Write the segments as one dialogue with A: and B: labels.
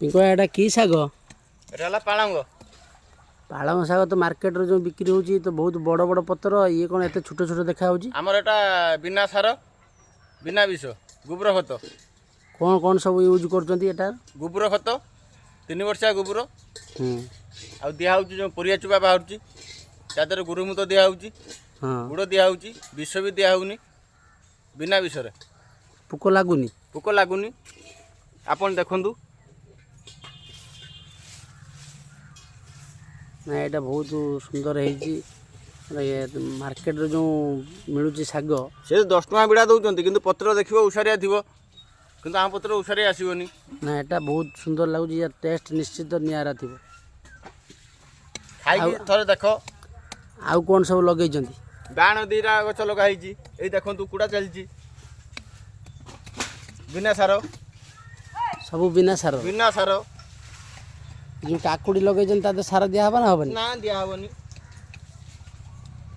A: Pink, ଏଇଟା କି ଶାଗ?
B: ଏଟା ହେଲା ପାଳଙ୍ଗ।
A: ପାଳଙ୍ଗ ଶାଗ ତ ମାର୍କେଟରେ ଯେଉଁ ବିକ୍ରି ହେଉଛି ତ ବହୁତ ବଡ଼ ବଡ଼ ପତ୍ର, ଇଏ କ'ଣ ଏତେ ଛୋଟ ଛୋଟ ଦେଖାହେଉଛି?
B: ଆମର ଏଟା ବିନା ସାର, ବିନା ବିଷ, ଗୋବର ଖତ।
A: କ'ଣ କ'ଣ ସବୁ ୟୁଜ୍ କରୁଛନ୍ତି ଏଟା?
B: ଗୋବର ଖତ, 3 ବର୍ଷିଆ ଗୋବର। ଆଉ ଦିଆହେଉଛି ଯେଉଁ ପରିବା ଚୋପା ବାହାରୁଛି, ତା ଦେହରେ ଗୋରୁମୂତ ଦିଆହେଉଛି, ଗୁଡ଼ ଦିଆହେଉଛି, ବିଷ ବି ଦିଆହେଉନି, ବିନା ବିଷରେ।
A: ପୋକ ଲାଗୁନି?
B: ପୋକ ଲାଗୁନି, ଆପଣ ଦେଖନ୍ତୁ।
A: ନା, ଏଇଟା ବହୁତ ସୁନ୍ଦର ହେଇଛି। ମାର୍କେଟରେ ଯେଉଁ ମିଳୁଛି ଶାଗ,
B: ସେ 10 ଟଙ୍କା ବିଡ଼ା ଦେଉଛନ୍ତି, କିନ୍ତୁ ପତ୍ର ଦେଖିବ ଓସାରିଆ ଥିବ, କିନ୍ତୁ ଆମ ପତ୍ର ଓସାରିଆ ଆସିବନି।
A: ନା, ଏଇଟା ବହୁତ ସୁନ୍ଦର ଲାଗୁଛି। ୟାର ଟେଷ୍ଟ ନିଶ୍ଚିତ ନିଆରା ଥିବ।
B: ଖାଇକି ଥରେ ଦେଖ।
A: ଆଉ କ'ଣ ସବୁ ଲଗେଇଛନ୍ତି?
B: ବାଣ 2ଟା ଗଛ ଲଗା ହେଇଛି। ଏଇ ଦେଖନ୍ତୁ, କୁଡ଼ା ଚାଲିଛି, ବିନା ସାର।
A: ସବୁ ବିନା ସାର?
B: ବିନା ସାର।
A: ଯେଉଁ କାକୁଡ଼ି ଲଗେଇଛନ୍ତି, ତା ଦେହରେ ସାର ଦିଆହେବ ନା ହେବନି?
B: ନା, ଦିଆହବନି।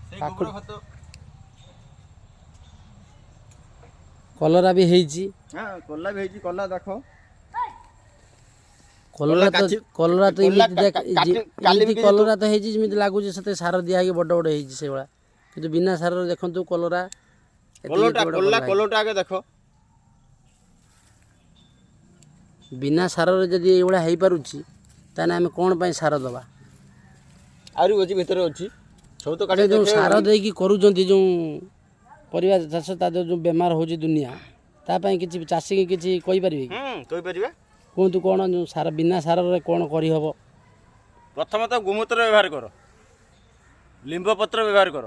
B: ସେଇ ଗୋବର ଖତ।
A: କଲରା ବି ହେଇଛି।
B: ହଁ, କଲରା ବି ହେଇଛି। କଲରା ଦେଖ।
A: କଲରା ତ କଲରା ତ
B: କଲରା
A: ଏମିତି ଦେଖ,
B: କାଲି
A: ଏମିତି
B: ବି
A: କଲରା ତ ହେଇଛି, ଯେମିତି ଲାଗୁଛି ସେତେ ସାର ଦିଆ ହେଇକି ବଡ଼ ବଡ଼ ହେଇଛି ସେଇଭଳିଆ। କିନ୍ତୁ ବିନା ସାରରେ ଦେଖନ୍ତୁ କଲରା ଏତିକି
B: କଲରଟା
A: ଏତେ ବଡ଼
B: କଲରା
A: କଲରା ହେଇଛି।
B: କଲରଟା ଆଗେ ଦେଖ।
A: ବିନା ସାରରେ ଯଦି ଏଇଭଳିଆ ହେଇପାରୁଛି, ତାହେଲେ ଆମେ କ'ଣ ପାଇଁ ସାର ଦେବା?
B: ଆହୁରି ଅଛି, ଭିତରେ ଅଛି ସବୁ ତ କାଟି
A: ଯେଉଁ ସାର ଦେଇକି କରୁଛନ୍ତି ଯେଉଁ ପରିବା ଚାଷ, ତା ଦେହରେ ଯେଉଁ ବେମାର ହେଉଛି ଦୁନିଆ, ତା ପାଇଁ କିଛି ଚାଷୀକି କିଛି କହିପାରିବେ କି?
B: ହୁଁ, କହିପାରିବା।
A: କୁହନ୍ତୁ, କ'ଣ ଯେଉଁ ସାର, ବିନା ସାରରେ କ'ଣ କରିହେବ?
B: ପ୍ରଥମତଃ ଗୋମୂତ୍ର ବ୍ୟବହାର କର, ଲିମ୍ବ ପତ୍ର ବ୍ୟବହାର କର,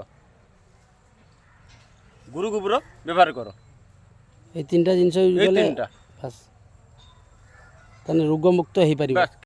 B: ଗୋରୁ ଗୋବର ବ୍ୟବହାର କର।
A: ଏଇ ତିନିଟା ଜିନିଷ ୟୁଜ୍
B: ଏଇ
A: କଲେ
B: ତିନିଟା।
A: ବାସ୍, ତାହେଲେ ରୋଗମୁକ୍ତ ହେଇପାରିବ।
B: ବାସ୍।